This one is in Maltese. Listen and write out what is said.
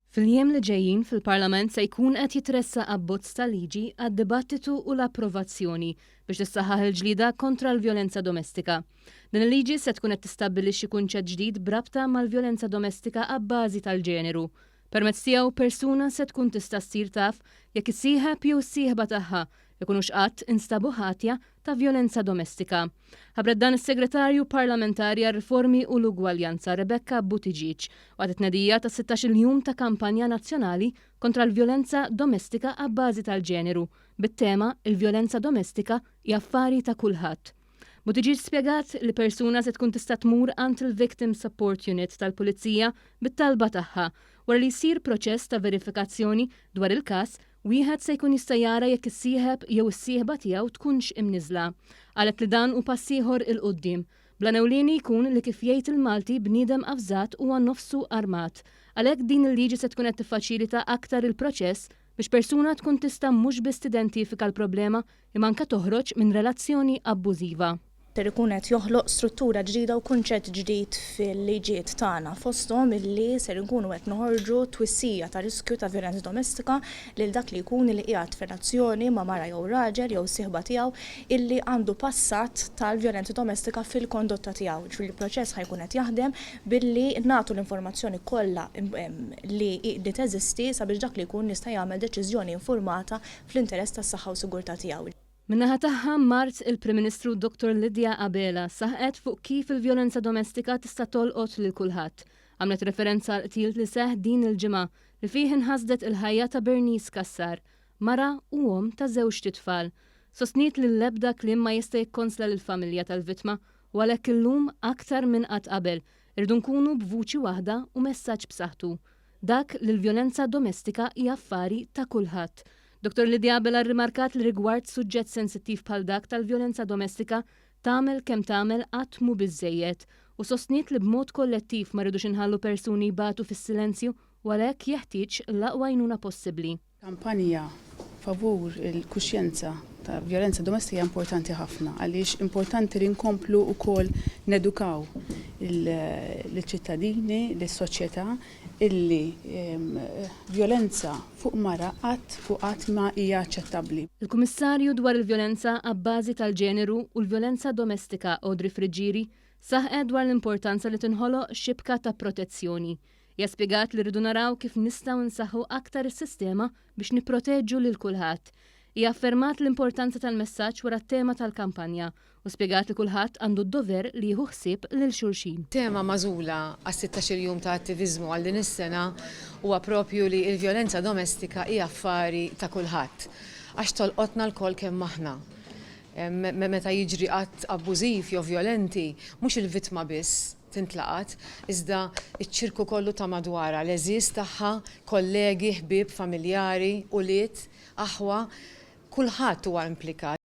Fil-jiem li ġejjin fil-Parlament se jkun qed jitressaq abbozz ta' liġi għad-dibattitu u l-approvazzjoni biex tissaħħaħ il-ġlieda kontra l-vjolenza domestika. Din il-liġi se tkun qed tistabbilixxi kunċett ġdid b'rabta mal-vjolenza domestika abbażi tal-ġeneru. Permezz tiegħu persuna se tkun tista' ssir taf jekk is-sieħeb jew is-sieħba tagħha ikunux qatt instabu ħatja ta' vjolenza domestika. Ħabbret dan is-Segretarju Parlamentari għar-Riformi u l-Ugwaljanza Rebecca Buttigieg waqt it-tnedija ta' 16-il jum ta' kampanja nazzjonali kontra l-vjolenza domestika abbażi tal-ġeneru bit-tema 'Il-vjolenza domestika hi affari ta' kulħadd'. Buttigieg spjegat li persuna se tkun tista' tmur għand il-Victim Support Unit tal-Pulizija bit-talba tagħha wara li jsir proċess ta' verifikazzjoni dwar il-każ Wieħed se jkun jista' jara jekk is-sieħeb jew is-sieħba tiegħu tkunx imniżżla. Qalet li dan hu pass ieħor 'il quddiem. Bl-għan ewlieni jkun li kif jgħid il-Malti bniedem avżat huwa nofsu armat. Għalhekk din il-liġi se tkun qed tiffaċilita aktar il-proċess biex persuna tkun tista' mhux biss tidentifika l-problema imma anke toħroġ minn relazzjoni abbużiva. Ser ikun qed joħloq struttura ġdida u kunċett ġdid fil-liġijiet tagħna, fosthom illi ser inkunu qed noħorġu twissija ta' riskju ta' vjolenza domestika lil dak li jkun li qiegħed f'relazzjoni ma' mara jew raġel jew sieħba tiegħu illi għandu passat tal-vjolenza domestika fil-kondotta tiegħu. Jiġifieri l-proċess ħa jkun qed jaħdem billi nagħtu l-informazzjoni kollha li li teżisti sabiex dak li jkun jista' jagħmel deċiżjoni informata fl-interess tas-saħħa u sigurtà tiegħu. Min-naħa tagħha, mart il-Prim Ministru Dottor Lydia Abela saħqet fuq kif il-vjolenza domestika tista' tolqot lil kulħadd. Għamlet referenza għall-qtil li seħħ din il-ġimgħa li fih inħasdet il-ħajja ta' Bernice Cassar, mara u omm ta' żewġt itfal. Sostniet li l-ebda kliem ma jista' jikkonsla lill-familja tal-vittma u għalhekk illum aktar minn qatt qabel irridu nkunu b'vuċi waħda u messaġġ b'saħħtu. Dak li l-vjolenza domestika hi affari ta' kulħadd. Dottor Lydia Abela rrimarkat li rigward suġġett sensittiv bħal dak tal-vjolenza domestika, tagħmel kemm tagħmel qatt mhu biżżejjed u sostniet li b'mod kollettiv ma rridux inħallu persuni jbatu fis-silenzju u għalhekk jeħtieġ l-aqwa għajnuna possibbli. Kampanja favur il-kuxjenza ta' vjolenza domestika hija importanti ħafna għaliex importanti li nkomplu wkoll nedukaw liċ-ċittadini, lis-soċjetà illi vjolenza fuq mara qatt u qatt ma hija aċċettabbli. Il-Kummissarju dwar il-Vjolenza abbażi tal-Ġeneru u l-Vjolenza Domestika Audrey Friggieri saħqet dwar l-importanza li tinħoloq xibka ta' protezzjoni Hija spjegat li rridu naraw kif nistgħu nsaħħu aktar is-sistema biex nipproteġu lil kulħadd. Hija affermat l-importanza tal-messaġġ wara t-tema tal-kampanja u spjegat li kulħadd għandu d-dover li jieħu ħsieb lil xulxin. Tema magħżula għas-sittax-il jum ta' attiviżmu għal din is-sena huwa proprju li l-vjolenza domestika hi affari ta' kulħadd għax tolqotna lkoll kemm aħna. Meta jiġri att abbużiv jew vjolenti, mhux il-vittma biss tintlaqat, iżda ċ-ċirku kollu ta' madwarha, l-għeżież tagħha, kollegi, ħbieb, familjari, ulied, aħwa, kulħadd huwa implikat.